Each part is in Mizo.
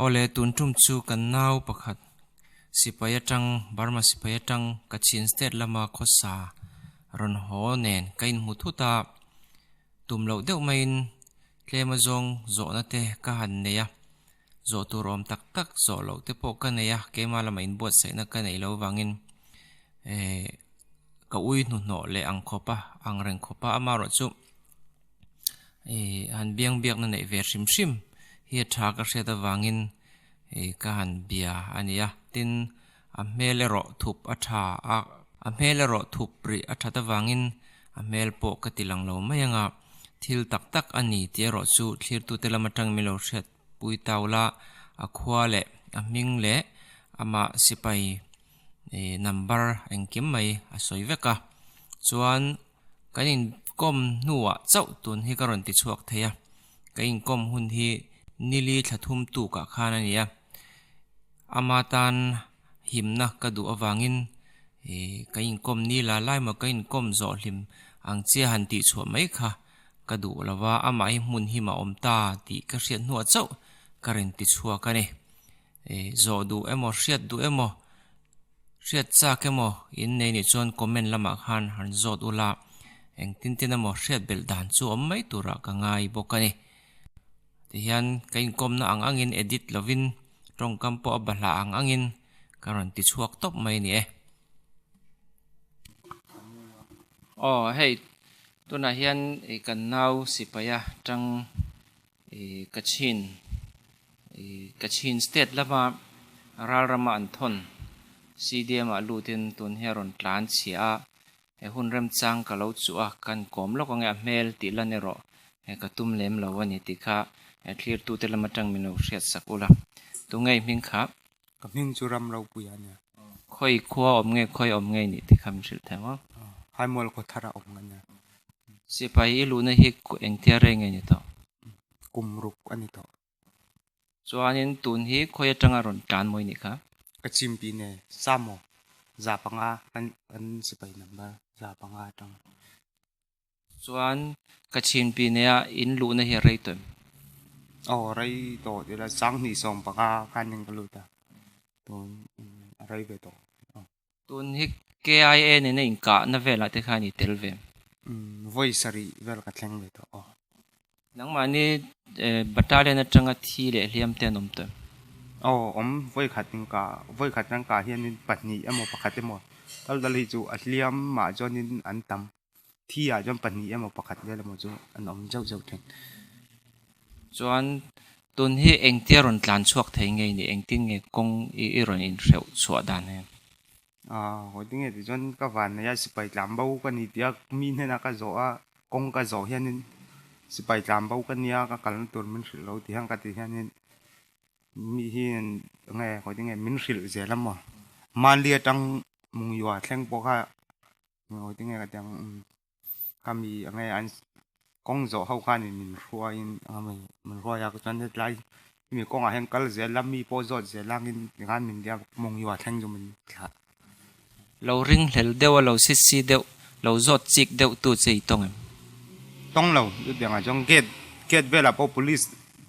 Awle tun tum chu kan nau pakhat sipai atang Burma sipai atang Kachin state lama khawsa rawn haw nen ka inhmu thut a, tum loh deuh maiin tlem azawng zawhna te ka han nei a, zawh tur awm tak tak zawh loh te pawh ka nei a, keimah lamah inbuatsaihna ka neih loh avangin eh ka ui hnuhnawh leh ang khawp a, ang reng khawp a, amaherawh chu eh han biang biakna neih ve hrim hrim hi a tha ka hriat avangin eh ka han bia a ni a, tin a hmel erawh thup a tha a, a hmel erawh thup rih a that avangin a hmel pawh ka ti lang lo mai anga thil tak tak a ni tih erawh chu thlirtute lam atang min lo hriat pui tau la, a khua leh a hming leh amah sipai eh number engkim mai a sawi vek a, chuan kan inkawm hnuah chauh tun hi ka rawn ti chhuak thei a, ka inkawm hun hi nili thla thum tukah khan a ni a, ama tan himna ka duh avangin ih ka inkawm ni la lai maw ka inkawm zawh hlim ang chiah han tih chhuah mai kha ka duh lo va, amah hi hmun him a awm ta tih ka hriat hnuah chauh ka rawn ti chhuak a ni. Ih zawh duh emaw hriat duh emaw hriat chak emaw in nei nih chuan comment lamah khan han zawt ula engtin tin emaw hriat belh dan chu awm mai turah ka ngai bawk a ni. Tihian ka inkawmna ang angin edit lovin tawngkam pawh a bahlah ang angin ka rawn ti chhuak tawp mai a ni e. Aw hei tunah hian ih kan nau sipaia tang ih Kachin ih Kachin state lama ral rama an thawn CDM ah lutin tun hi a rawn tlan chhia a he hun remchang ka lo chuh a kan kawm lawk ange a hmel tih lan erawh he ka tum lem lo a ni tih kha he thlirtute lam atang min lo hriat sak ula tunge i hming kha? Ka hming chu ram ropui a nia. Khawi khua awm nge khawi awm nge nih tih kha min hrilh thei maw? Haimual khaw thar a awm ka nia. Sipai i luhna hi engtia rei nge ni tawh? Kum ruk a ni tawh. Chuanin tun hi khawi atanga rawn tlan mawi nih kha? Ka chimpi ne Samo 500 kan kan sipai number 500 atang. Chuan ka chimpi nea in luhna hi a rei tawh em? Aw rei tawh tila 2015 khanin ka lut a tun a rei ve tawh. Tun hi KIA nena inkahna velah te khan i tel ve em? Umm vawi sarih vel ka thleng ve tawh aw. Nangmahni battalion atanga thi leh hliam te an awm tawh em? Aw awm, vawi khat inkah, vawi khat kan kah hianin pahnih emaw pakhat emaw tal tal hi chu a hliam mah chuanin an tam. Thi ah chuan pahnih emaw pakhat vel emaw chu an awm zeuh zeuh thin. Chuan tun hi engtia rawn tlan chhuak thei nge ni? Engtin nge kawng i i rawn inhreuh chhuah dan hian? Aw hawi tinge tih chuan ka van nei a sipai tlan bo ka ni tih a mi hnenah ka zawh a kawng ka zawh hianin sipai tlan bo ka nia ka kalna tur min hrilh lo tih hian ka tih hianin mi hi enge hawi tinge min hrilh zel a maw mahni atang Mungyua thleng pawh kha Ngawi tinge ka ti ang ka mi enge an kawng zawh ho khan in min hruai in min hruai a chuan hetlai hemi kawngah hian kal zel a mi pawh zawt zel ang in tikhan min tia mawng yuah thleng chu min thlah. Lo ring hlel deuh a lo si si deuh lo zawt chik deuh tu che i tawng em? Tawng lo chutiang ah chuan gate gate velah pawh police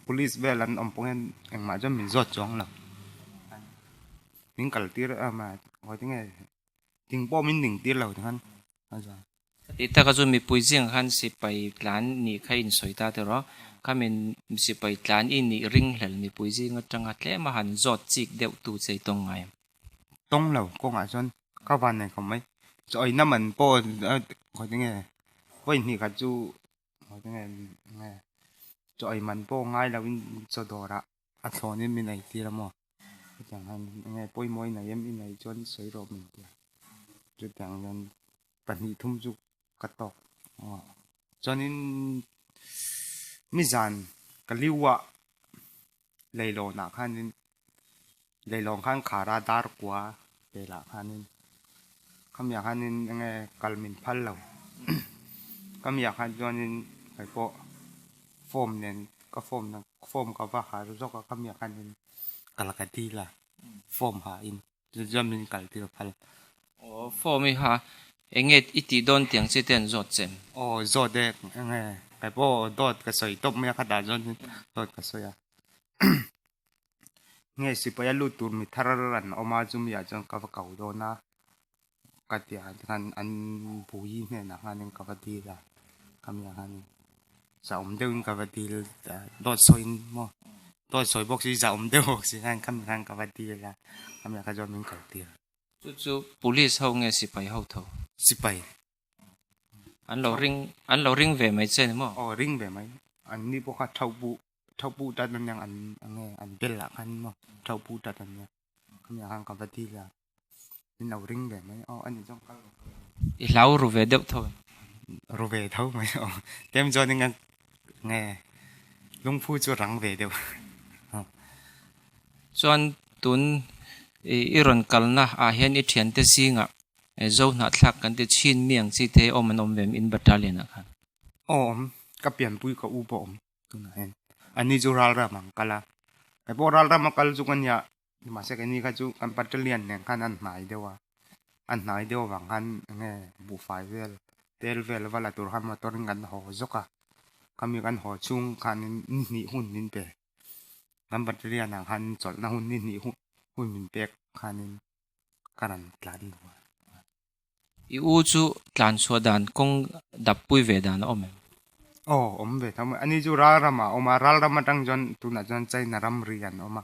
police vel an awm pawh hian engmah chuan min zawt chuang lo min kal tir a ngawi tinge. Ding pawh min ding tir lo tikhan a za. Tih taka chu mipui zingah khan sipai tlan nih kha insawi ta tiraw? Khamin sipai tlan i nih ring hlel mipui zing atanga tlem a han zawt chik deuh tu che i tawng ngai em? Tawng lo kawngah chuan ka van nei khawp mai. Chaw eina man pawh khawi tinge vawi hnih khat chu khawi tinge chaw ei man pawh ngai lo in chaw dawrah A thlawnin min ei tir a maw? Chutiang hian enge pawimawh i nei em i neih chuan sawi rawh min ti a. Chutiang hian pahnih thum chu ka tawk aw. Chuanin nizan ka liuah leilawnah khanin leilawn khan khara dar kua velah khanin khamiah khanin enge kal min phal lo. Khamiah khan chuanin keipawh form nen ka form na form ka va ha zawk a khamiah khanin kal ka dil a form ha in chu chuan min kal tir phal. Aw form i ha enge i tih dawn tiang chi te an zawt che em? Aw zawt e enge keipawh dawt ka sawi tawp mai a khatah chuan dawt ka sawi a. Nge sipai a lut tur mi thar an awm a chumi ah chuan ka va ko dawn a ka ti ah te khan an bui hnenah khanin ka va dil a khami ah khanin zahawm deuhin ka va dil dawt sawiin maw dawt sawi bawk si zahawm deuh bawk si khan khami khan ka va dil a khami ah kha chuan min ko tir. Chu chu police ho nge sipai ho tho? Sipai. An lo ring an lo ring ve mai che ni maw? Aw ring ve mai an ni pawh kha thauh buh Thauhpuh tat an niang an nge an bel ah khan maw thauhpuh tat an nia khami ah khan ka va dil a min lo ring ve mai aw ani chuan kal rawh. I hlau ru ve deuh tho em? Ru ve tho mai aw tlem chuan in nge lungphu chu rang ve deuh. Chuan tun i rawn kalna ah hian i thiante zingah Zo hnahthlak kan ti chhin mi ang chi te awm an awm ve em in battalion ah khan? Aw awm, ka pianpui ka u pawh awm. Tunah hian ani chu ral ram ang kal a, kei pawh ral rama kal chu ka nia, mahse keini kha chu kan battalion nen khan an hnai deuh a, an hnai deuh avang khan enge buhfai vel tel vel va la tur khan motor in kan haw zawk a, khami kan haw chhung khanin ni hnih hun min pe, kan battalion ah khan chawlhna hun ni hnih hun min pek khanin ka rawn tlan duh a. I u chu tlan chhuah dan kawng dap pui ve dan a awm em? Aw, awm ve tho mai. Ani chu ral ramah a awm a, ral ram atang chuan tunah chuan China ram ri an awm a,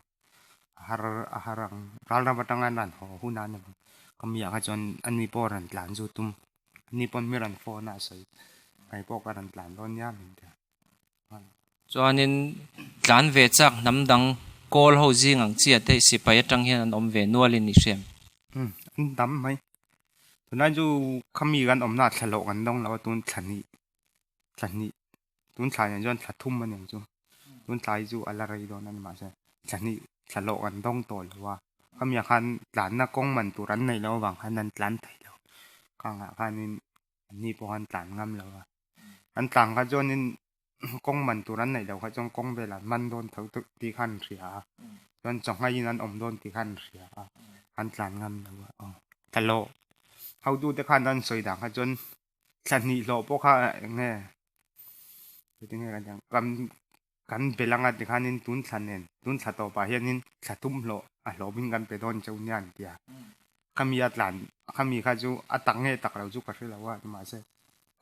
a har a har ang. Ral ram atanga an rawn haw hun a ni ang. Ka mi ah kha chuan ani pawh a rawn tlan zu tum. Ani pawn mi rawn phone a a sawi. Kei pawh ka rawn tlan dawn nia min ti a. Chuanin tlan ve chak hnam dang kawl ho zing ang chiah te sipai atang hian an awm ve nualin i hriam. Umm an dam mai. Tunlai chu khami kan awmna ah thla hlawh kan dawng lo a tun thla hnih thla hnih tun thla nen chuan thla thum a ni ang chu. Tun thla hi chu a la rei dawn a ni mahse thla hnih thla hlawh kan dawng tawh lo a. Khami ah khan tlanna kawng man tur an neih loh avang khan an tlan thei lo. Khangah khanin anni pawh khan tlan ngam lo a. An tlang kha chuanin kawng man tur an neih loh kha chuan kawng velah an man dawn tho tih kha an hria a, chuan chawhngaiin an awm dawn tih kha an hria a, an tlan ngam lo a aw. Thla hlawh hotute khan an sawi dan kha chuan thla hnih hlawh pawh kha eng nge engtin nge kan tih ang kan kan bel anga tikhanin tun thla nen tun thla tawpah hianin thla thum hlawh a hlawmin kan pe dawn cheu nia an ti a, khami a tlan khami kha chu a tak nge tak lo chu ka hre lo a mahse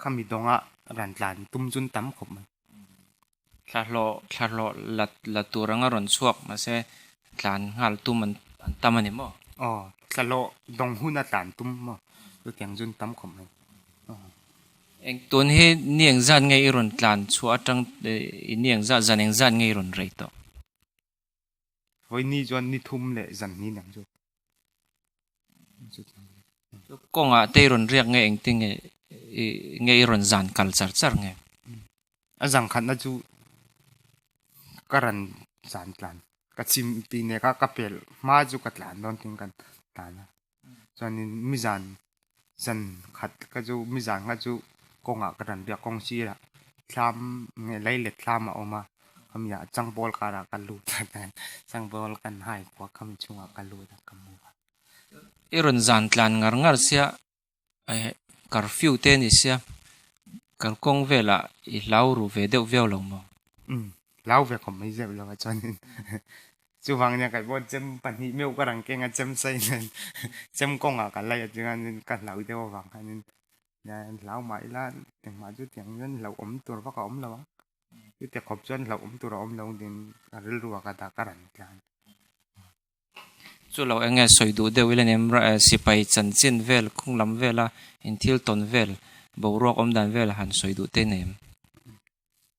khami dawnga ran tlan tum chun tam khawp mai. Thla hlawh thla hlawh la la tur anga rawn chhuak mahse tlan nghal tum an an tam a ni maw? Aw thla hlawh dawng hun a tlan tum maw chutiang chun tam khawp mai. Eng tun hi ni engzat nge i rawn tlan chhuah atang i ni engzat zan engzat nge i rawn rei tawh? Vawi ni chuan ni thum leh zan ni nang chu. Kawngah te i rawn riak nge engtin nge i nge i rawn zan kal char char nge? A zan khatna chu ka rawn zan tlan ka chim tih nek a ka pelh hma chu ka tlan dawn tin ka tlan a. Chuanin mizan zan khat kha chu mizan kha chu kawngah ka rawn biak kawng sirah thlam nge lei let thlam a awm a khami ah changpawl karah ka lut a changpawl kan hai kuak khami chhungah ka lut a ka mu a. I rawn zan tlan ngar ngar sia curfew te a ni sia kalkawng velah i hlau ru ve deuh viau lo maw? Umm hlau ve khawp mai zeuh lo a chuanin Chuvang nia kai pawh chem pahnih meuh ka rang keng a chem sai nen chem kawngah ka lai a chuanin ka hlau deuh avang khanin hlau mah ila engmah chu tiang hian hlauhawm tur vak a awm lo ang chutia khawp chuan hlauhawm tur a awm lo tiin ka rilru ah ka dah ka ran tlan. Chu lo eng nge sawi duh deuh ila nia sipai chanchin vel kawng lam vela inthil tawn vel boruak awm dan vel han sawi duh te nei em?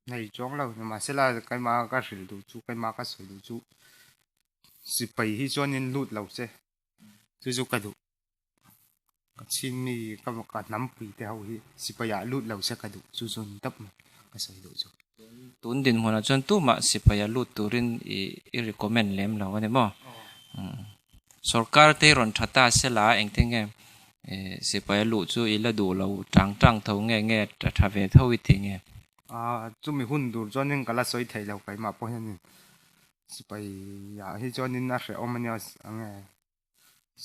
Nei chuang lo mahsela keimah ka hrilh duh chu keimah ka sawi duh chu sipai hi chuanin lut lo che chu chu ka duh ka chhin mi ka ka hnam pui te ho hi sipai ah lut lo se ka duh chu chu ni tawp mai ka sawi duh chu. Tun dinhmunah chuan tumah sipai ah lut turin i i recommend lem lo a ni maw? Sorkar te hi rawn tha ta sela engtin nge Sipai a luh chu i la duh lo tang tang tho nge nge a tha ve tho i ti nge? Aaa chumi hun tur chuanin ka la sawi thei lo keimah pawh hianin sipai ah hi chuanin a hrehawm a nia enge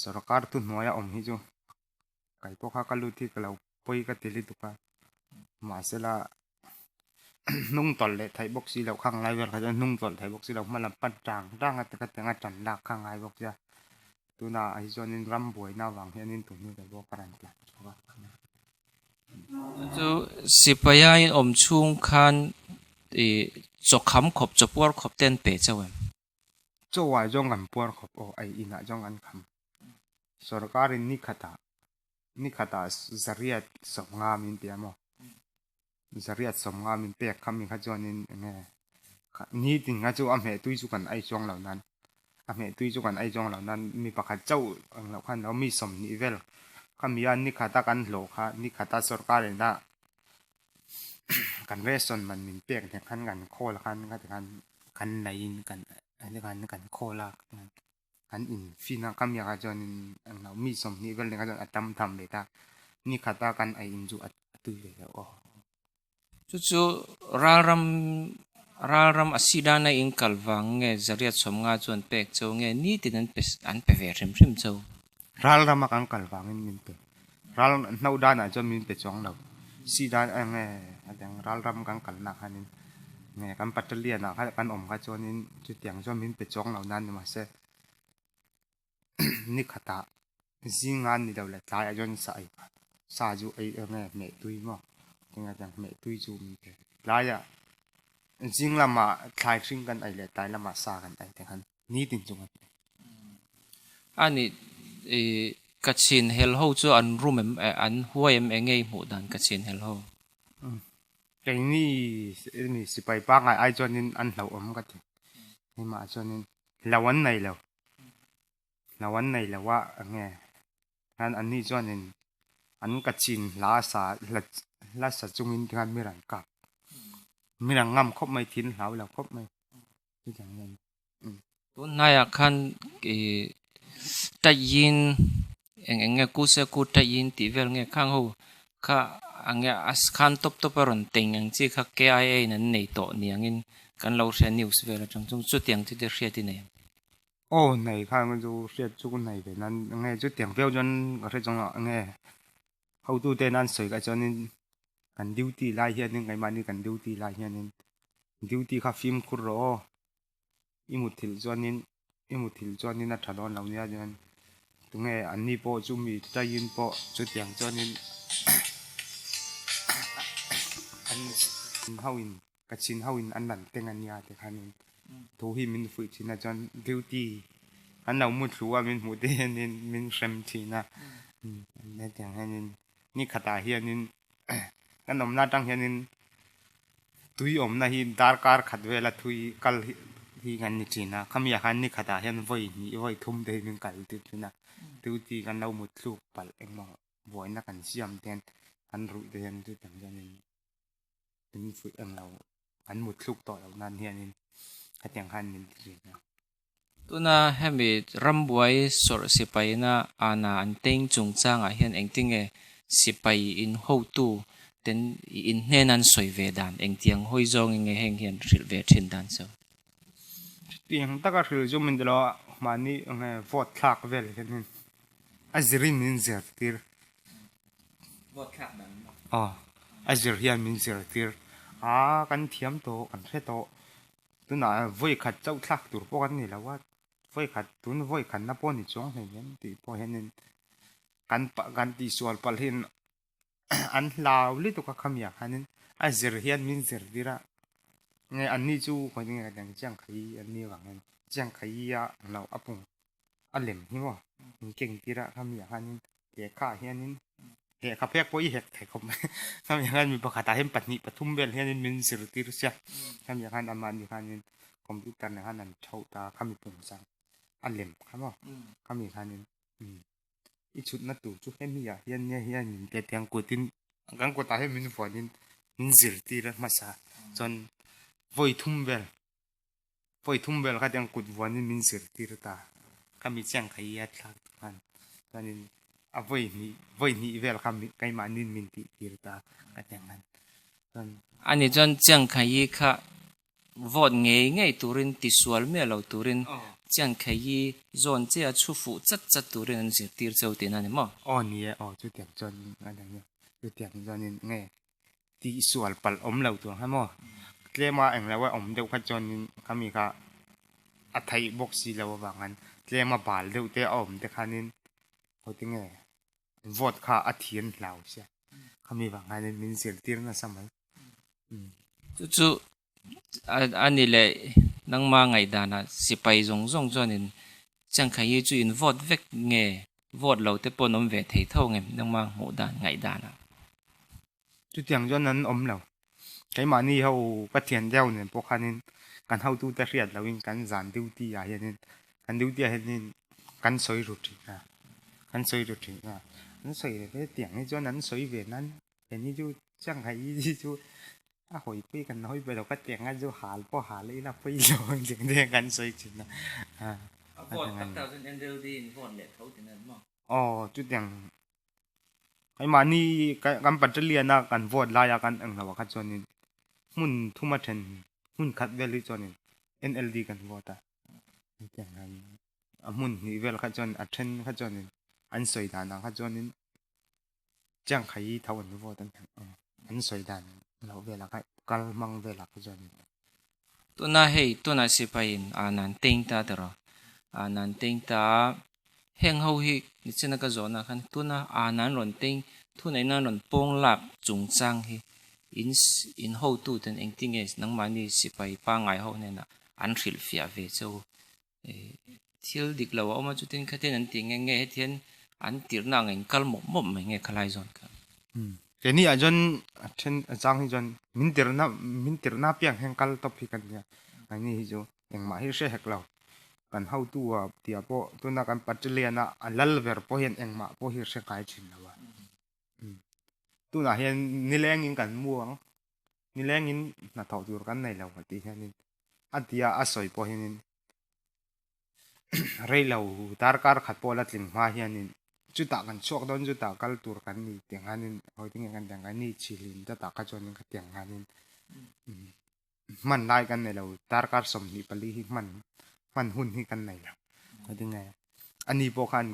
sorkar thuhnuai a awm hi chu kei pawh kha ka lut hi ka lo pawi ka ti lutuk a mahsela. Hnung tawlh leh theih bawk si loh kha ngai vel kha chuan hnung tawlh theih bawk si loh hma lam pan tang tang a taka tianga tan lak kha ngai bawk sia. Tunah hi chuanin ram buaina avang hianin tun hi ka pawh ka rawn tlan chhuak a. Chu sipaia in awm chhung khan ih chaw kham khawp chaw puar khawp te an pe chauh em? Chaw ah zawng kan puar khawp aw ei inah zawng kan kham. Sorkarin ni khatah ni khatah zariat sawmnga min pe a maw? Zariat sawmnga min pek kha mi kha chuanin eng nge nitin kha chu a hmeh tui chu kan ei chuang lo nan a hmeh tui chu kan ei chuang lo nan mi pakhat chauh ang loh khan lo mi sawmhnih vel kha mi a ni khata kan hlawh kha ni khata sorkar ina kan ration man min pek nen khan kan khawl khan khati khan kan neiin kan khan kan khawl a. An in fin a ka miakah chuanin englo mi sawmhnih vel nen kha chuan a tam tham ve ta ni khata kan ei in chu a tui ve lo aw. Chu chu ralram ralram a si dana in kal vang nge zariat sawmnga chuan pek cho nge nitin an pe an pe ve hrim hrim cho. Ralrama kan kal vangin min pe ral hno danah chuan min pe chuang lo si dan enge a dang ralram kan kalna khanin nge kan battalion ah khan kan awm kha chuanin chutiang chuan min pe chuang lo nan ni mahse ni khatah zinga ni lo leh tlaiah chuan sa ei sa chu ei enge hmeh tui maw tinge tiang hmeh tui chu min pe tlaiah zing lamah thlai hring kan ei leh tlai lamah sa kan ei te khan. Nitin chu kan ei. A nih ih ka chhin hel ho chu an rum em an huai em eng nge i hmuh dan ka chhin hel ho? Keini mi sipai pangngai ai chuanin an hlauhawm ka ti. Keimah chuanin hlo an nei lo. Hlo an nei lo a eng nge khan anni chuanin an ka chin hla sa hla sa chungin tikhan mi rawn kap. Mi rawn ngam khawp mai thin hlau lo khawp mai. Tun hnaiah khan ih taihin eng eng nge ku se ku taihin tih vel nge khang ho kha ang nge a khan tawp tawp a rawn teng ang chi kha KIA in an nei tawh niangin kan lo hria news vel atang chung chutiang chu te hriat i nei ang. Aw nei khan chu hriat chu ka nei ve nan nge chutiang viau chuan ka hre chuang lo nge Hotute an sawi kha chuanin kan duty lai hianin keimahni kan duty lai hianin duty kha fimkhur rawh aw i muthilh chuanin i muthilh chuanin a tha dawn lo nia chuan tunge anni pawh chu mi taiin pawh chutiang chuanin an ho in ka chin ho in an lan teng a nia tikhanin thu hi min fuih thin a chuan duty an lo mu thlu a min hmuh te hianin min hrem thin a hetiang hianin ni khatah hianin kan awmna atang hianin tui awmna hi darkar khat vela thui kal hi kan ni thin a khamiah khan ni khatah hian vawi hnih vawi thum te hi min kal tir thin a duty kan lo mut thluk palh engmaw buaina kan siam te hian an ruih te hian chutiang chuanin. Min fuih ang lo, an mut thluk tawh lo nan hianin hetiang khan min ti thin a. Tuna hemi rambuai sawrh sipaina ana an teng chungchangah hian engtinge sipai inhotu ten inhnen an sawi ve dan, engtiang hawi zawngin nge heng hian hrilh ve thin dan so? Chutiang taka hrilh chu min ti lo a, mahni enge vote thlak vel hianin a zirin min zirtir. Vote thlak dan maw? Aw, a zir hian min zirtir. A kan thiam tawh, kan hre tawh. Tunah vawi khat chauh thlak tur pawh kan ni lo a, vawi khat tun vawi khatna pawh ni chuang hleinem tih pawh hianin kan kan tihsual palh hian an hlau lutuk a khamiah khanin a zir hian min zirtir a nge anni chu khawi nge ka ti ang chiang khai anni avang hian chiang khai a ang lo a pung a lem hi maw min keng tir a khamiah khanin lehkha ah hianin lehkha phek pawh i hek thei khawp mai khamiah khan mi pakhatah hian pahnih pathum vel hianin min zirtir sia khamiah khan amahni khanin computer nen khan an thauh ta a khami pung chang a lem kha maw khami khanin. I chhutna tur chu hemi ah hian nia hian min pe tiang kutin kan kutah hian min vuanin min zirtir a hmasa chuan vawi thum vel vawi thum vel kha tiang kut vuanin min zirtir ta khami chiang kha i a thlak tur khan chuanin a vawi hnih vawi hnih vel kha keimahni min tih tir ta ka tiang khan chuan. Ani chuan chiang kha i kha Vote ngei ngei turin tisual miah lo turin Chiangkhei zawn che a chhu fuh chat chat turin an zirtir cheu tihna a ni maw? Aw ni e, aw chutiang chuan a ni ang e, chutiang chuanin nge Tihsual palh awm lo tur kha maw? Tlema englo a awm deuh kha chuanin khami kha a theih bawk si lo avangin tlema bal deuh te a awm te khanin haw tinge vote kha a thian hlau sia khami vang khanin min zirtir nasa mai. Chu chu a ni leh nangma ngaihdanah sipai zawng zawng chuanin Changkha hi chu in vote vek nge vote lo te pawh an awm ve thei tho nge nangma hmuh dan ngaihdanah? Chutiang chuan an awm lo. Keimahni ho ka thian deuh nen pawh khanin kan hotute hriat lohin kan zan duty ah hianin kan duty ah hianin kan sawi ru thin a, kan sawi ru thin a. An sawi ve tiang hi chuan an sawi ve nan heni chu Shanghai hi chu a hawi pui kan hawi ve lo ka tiang a chu hal pawh hal ila pawi lo ang tih te kan sawi thin a. A vote tak tak chuan NLD in vote leh tho thin a ni maw? Aw chutiang Keimahni kan battalion a kan vote laia kan eng hlauh ah kha chuanin hmun thuma then hmun khat vel hi chuanin NLD kan vote a, hetiang hian a hmun hnih vel kha chuan a then kha chuanin an sawi dan ah kha chuanin Chiangkhai tho an vote a an sawi dan loh velah kha kal hmang velah kha chuanin. Tuna hei tunah sipaiin a nan teng ta tawh a nan teng ta heng ho hi nichina ka zawhna khan tuna a nan rawn teng thuneihna rawn pawng lak chungchang hi in in hotu ten engtinge nangmahni sipai pangngai ho hnenah an hrilhfiah ve che u thil dik lo a awm a chutin khatin an tih nge nge hetiang an tirhna ang in kal mawp mawp mai nge khalai zawn kha. Keini ah chuan a then a chang hi chuan min tirhna min tirhna piang hian kal tawp hi kan nia keini hi chu engmah hi hre hek lo kan hotu ah tih ah pawh tuna kan battalion a a lal ber pawh hian engmah pawh hi hre ngai thin lo a tunah hian nilengin kan mu ang nilengin hnathawh tur kan nei lo tih hianin a tia a sawi pawh hianin rei lo darkar khat pawh la tling hma hianin chutah kan chhuak dawn chutah kal tur kan ni tiang hianin hawi tinge kan tiang kan ni chilhin chutah kha chuanin ka tiang hianin hman lai kan nei lo darkar 24 hi hman hman hun hi kan nei lo hawi tinge ani pawh khan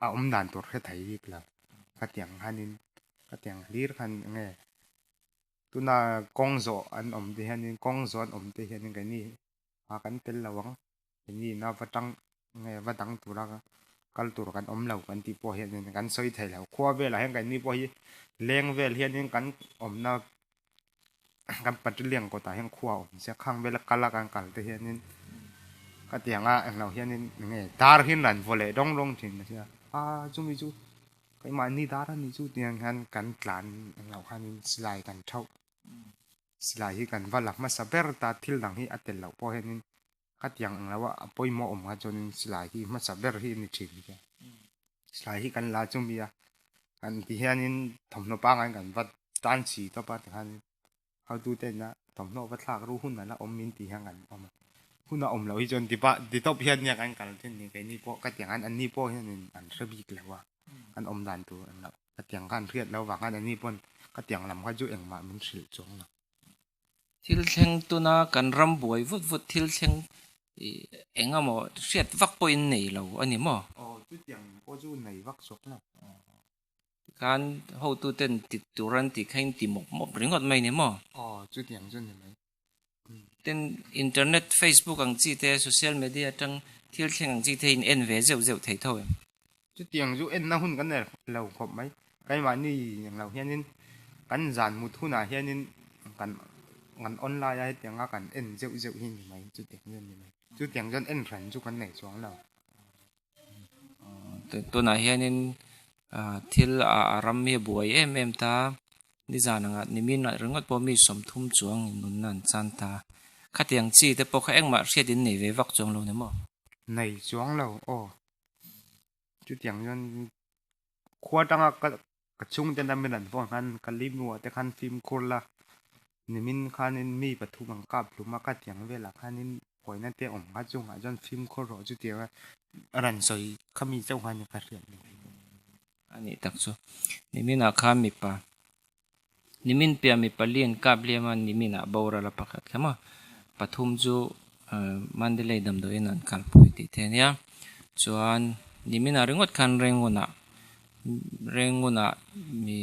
a awm dan tur hre thei bik lo ka tiang hianin ka tiang hlir khan enge Tuna kawng zawh an awm te hianin kawng zawh an awm te hianin keini ah kan tel lo ang keini ina va tang nge va dang tura kal tur kan awm lo kan tih pawh hianin kan sawi thei lo khua velah hian keini pawh hi leng vel hianin kan awmna kan patliang kawtah hian khua a awm sia khang vela kal a kan kal te hianin ka ti ang a englo hianin enge dar hi an rawn vaw leh dawng dawng thin a sia a chumi chu. Keimahni dar a ni chu tiang hian kan tlan englo khanin silai kan thauh silai hi kan va la hmasa ber ta thil dang hi a tel loh pawh hianin khatiang englo a a pawimawh awm kha chuanin silai hi hmasa ber hi a ni thin nia silai hi kan la chumi a kan ti hianin thawmhnaw pangngai kan va tan si tawp a tikhanin Hotute ina thawmhnaw va thlak ru hun ala awm min tih hian kan awm a, hun a awm loh hi chuan ti pah ti tawp hian nia kan kal thin ni keini pawh ka tiang an anni pawh hianin an hre bik lo a, an awm dan tur an loh ka tiang khan hriat loh vang khan anni pawn ka tiang lam kha chu engmah min hrilh chuang lo. Thil thleng tuna kan ram buai vut vut thil thleng ih eng emaw hriat vak pawhin nei lo a ni maw? Aw chutiang pawh chu nei vak chawk lo. Khan hotuten ti tur an tih kha in ti mawp mawp ringawt mai ni maw? Aw, chutiang chu ni mai. Tin, internet, Facebook ang chi te, social media atang thil thleng ang chi te in en ve zeuh zeuh thei tho em? Chutiang chu enna hun kan nei lo khawp mai. Keimahni eng lo hianin kan zan mut hunah hianin kan kan online a hetianga kan en zeuh zeuh hi ni mai, chutiang chu ni mai. Chutiang chuan en hran chu kan nei chuang lo. Tunah hianin thil a ram hi a buai em em ta, nizan angah nimin ah ringawt pawh mi 30 chuang in nunna an chan ta. Khatiang chi te pawh kha engmah hriat in nei ve vak chuang lo ni maw? Nei chuang lo aw. Chutiang chuan khua tanga ka ka chhungte lam in an phone khan ka limnuah te khan fimkhur la nimin khanin mi pathum an kap hlum a ka tiang velah khanin pawina te awm kha chungah chuan fimkhur rawh chutiang a rawn sawi kha mi chauh khan ka hriat ni. A nih tak chu niminah khan mipa nimin piah mipa li an kap hliam a niminah boral a pakhat kha maw pathum chu Mandalay damdawiin an kalpui tih te a nia chuan niminah ringawt khan Rangoon ah Rangoon ah mi.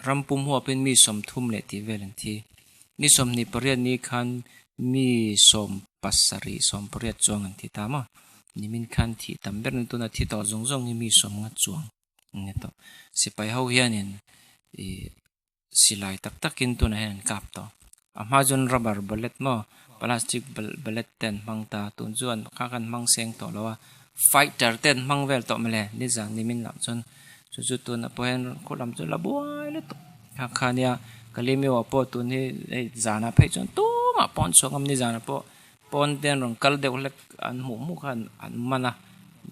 Ram pum huapin mi 30 leh tih vel an thi. Ni 28 ni khan mi 70, 80 chuang an thi ta maw? Nimin khan thih tam ber ni tuna thi tawh zawng zawng hi mi 50 chuang an ni tawh. Sipai ho hianin ih silai tak takin tunah hian an kap tawh. A hma chuan rubber bullet maw plastic bullet te an hmang ta tun chuan kha khan hmang seng tawh lo a fighter te an hmang vel tawh mawle nizan nimin lah chuan chu chu tunah pawh hian khaw lam chu la buai lutuk kha kha nia Kalemiu ah pawh tun hi hei zanah phei chuan tumah pawh an chhuak ngam nizanah pawh pawn te an rawn kal deuh hlek an hmuh hmuh kha an man a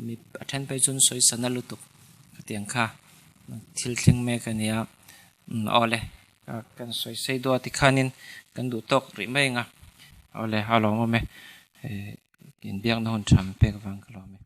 mi a then phei chuan sawi sana lutuk khatiang kha thil thleng mek a ni a awle kan sawi sei deuh a tikhanin kan duh tawk rih mai ang a awle a lawm awm e inbiakna hun tha min pek avang ka lawm e.